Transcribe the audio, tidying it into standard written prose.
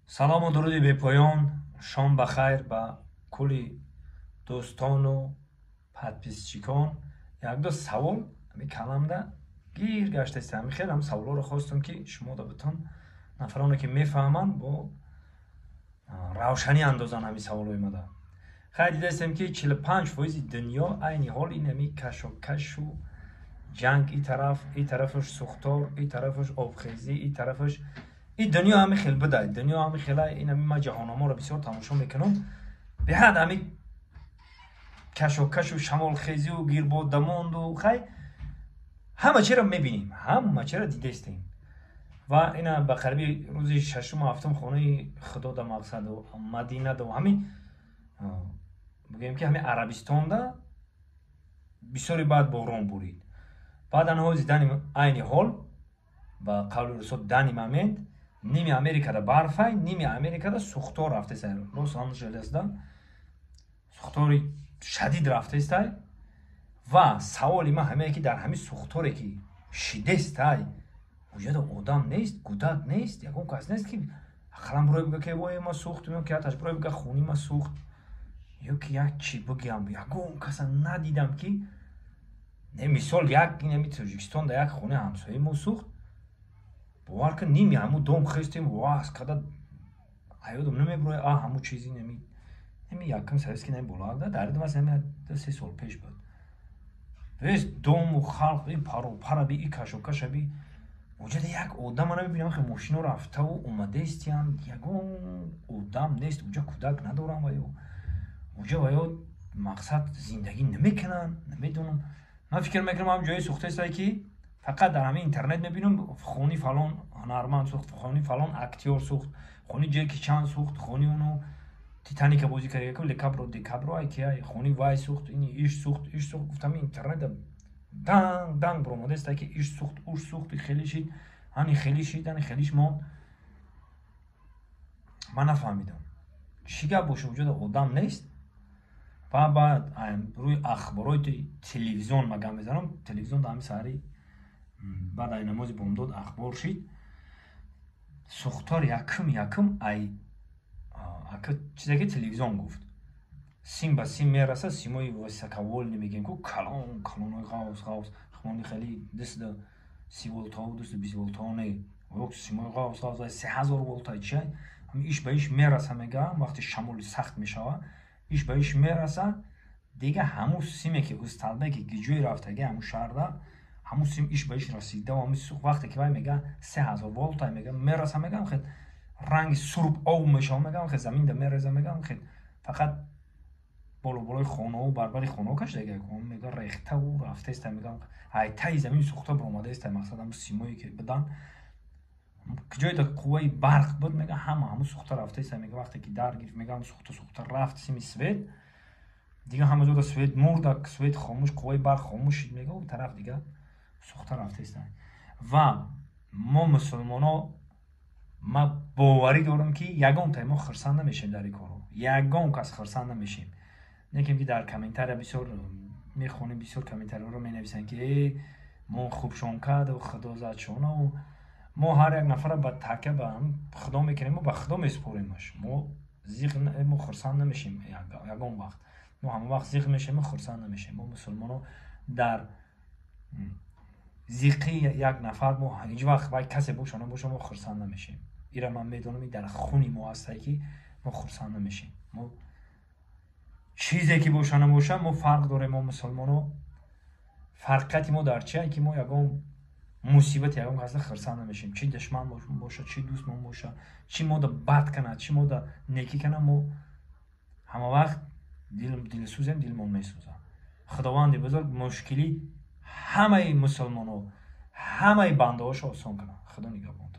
Салому дуруди бепоён, шом ба хайр ба кулли дӯстону подписчикон. Якду савол ҳами каламда гир гаштаст. Ҳами хел ҳам саволҳоро хостам, ки шумо да бутун нафароне, ки мефаҳманд, бо равшанӣ андозанд ҳами саволҳои мада. Хайр, дидастем, ки 45 фоизи дунё айни ҳол ин ҳами кашокашу ҷанг, и тараф, и тарафаш сӯхтор, и тарафаш обхезӣ, и тарафаш. И дунё ҳами хел будай, дунё ҳами хела. Ин ҳами ман ҷаҳономоро бисёр тамошо мекунам. Беҳад ҳами кашокашу шамолхезию гирбоддамонду. Хай, ҳама чиро мебинем, ҳама чиро дидастем. Ва ина ба қариби рӯзи шашуму ҳафтум хонаи Худо да, мақсаду Мадинаду, ҳамин бигӯем, ки ҳамин Арабистонда бисёре баъд борон бурид. Баъд анҳо зидани айни ҳол, ба қавли русо, данный момент ними Америкада барфай, ними Америкада сӯхтор рафтестай. Лос Анҷелесда сӯхтори шадид рафтестай. Ва саволи ман ҳамее, ки дар ҳамин сӯхторе, ки шидестай, уҷада одам нест, кӯдак нест, ягон кас нест, ки ақаллан бирой бига, ки вой, ма сӯхтум, ё ки аташ бирой бига, хуни ма сӯхт, ё ки як чи бигӯям. Ягон каса надидам, ки не, мисол, як инами Тоҷикистон да як хонаи ҳамсояи мо сӯхт, бовар кун, ними ҳамун дом хестем, ваз када аёдам намебуроя. А ҳамун чизи нами якум советский нами болоада дар димас, ҳами 2-3 сол пеш буд. Вес дому халқ и пару параби и кашокашаби, уҷада як одама намебинам. Хе, мошино рафтаву омадаистиянд, ягон одам нест уҷа, кӯдак надорам ва ё уҷа ва ё мақсад зиндагӣ намекунанд, намедонам. Ман фикр мекунам, ҳам ҷои сӯхтаистае, ки фақат дар ҳамин интернет мебинам: хони фалон ҳунарманд сӯхт, хони фалон актёр сӯхт, хони Ҷеки Чан сӯхт, хони уну Титаника бозӣ карда, Лекабро Декабро айкия, хони вай сӯхт, ини иш сӯхт, иш сӯхт. Гуфтам, интернет данг данг баромадааст, ки иш сӯхт, уш сӯхт, хеле шид, ани хеле шид, ани хелиш монд. Ман нафаҳмидам, чӣ гап боша, вуҷуда одам нест. Ва баъд рӯи ахборои телевизион ма гап мезанам. Телевизион дар ҳами саҳари баъд ай намози бомдод ахбор шид. Сӯхтор якум ай чизе, ки телевизион гуфт, сим ба сим мераса, симои высоковольтный мегӯем ку, калон калонои ғавз ғавз, хмони хеле 230 волтао, 220 волтао не, симои ғавз ғавз, 3000 волта чи, иш ба иш мераса. Мегаам, вақте шамоли сахт мешава, иш ба иш мераса. Дига ҳамун симе, ки усталбе, ки гиҷои рафтаги ҳамун шаҳрда, ҳамун сим иш ба иш расида. Вақте ки вай мега 3000 волта мега мераса, мегам, хел ранги сурб об мешава, мегам, хел заминда мереза, мегам, хел фақат боло болои хонао, барбари хонао кашида, мега, рехтаву рафтаиста, мегам, ай таи замин сӯхта баромадаиста. Мақсад, ҳамун симое, ки бидан, ҷое қувваи барқ буд, мега, ҳама ҳамун сӯхта рафтаиста. Мега, вақте ки дар гирифт, мега, сӯхта сӯхта рафт сими свет, дига ҳама ҷода свет мурда, свет хомӯш, қувваи барқ хомӯш шид. Мега, тараф дига сӯхта рафтаиста. Ва мо мусулмоно, ма боварӣ дорам, ки ягон тай мо хирсанд намешем дар ин коро, ягон кас хирсанд намешем. Некем, ки дар комментария бисёр мехонем, бисёр комментариҳоро менависанд, ки э, мо хубшон кард, Худо зад шонау. Мо ҳар як нафара ба такя ба Худо мекунем, мо ба Худо месупоремаш. Мо зиқ, мо хурсанд намешем ягон вақт. Мо ҳама вақт зиқ мешем, хурсанд намешем. Мо мусулмоно дар зиқи як нафар мо ҳеҷ вақт, вай касе боша набоша, мо хурсанд намешем. Ира ман медонам, дар хуни мо ҳастае, ки мо хурсанд намешем. Мо чизе ки боша набоша, мо фарқ дорем. Мо мусулмоно фарқияти мо дар чие, ки мо ягон мусибати ягон каса хурсанд намешем. Чи душман боша, чи дӯстмон боша, чи мода бад кунад, чи мода некӣ кунад, мо ҳама вақт дилсӯзем, дилмон месӯзад. Худованди бузург мушкили ҳамаи мусулмоно, ҳамаи бандаҳошо осон кунад. Худо нигаҳбонтон.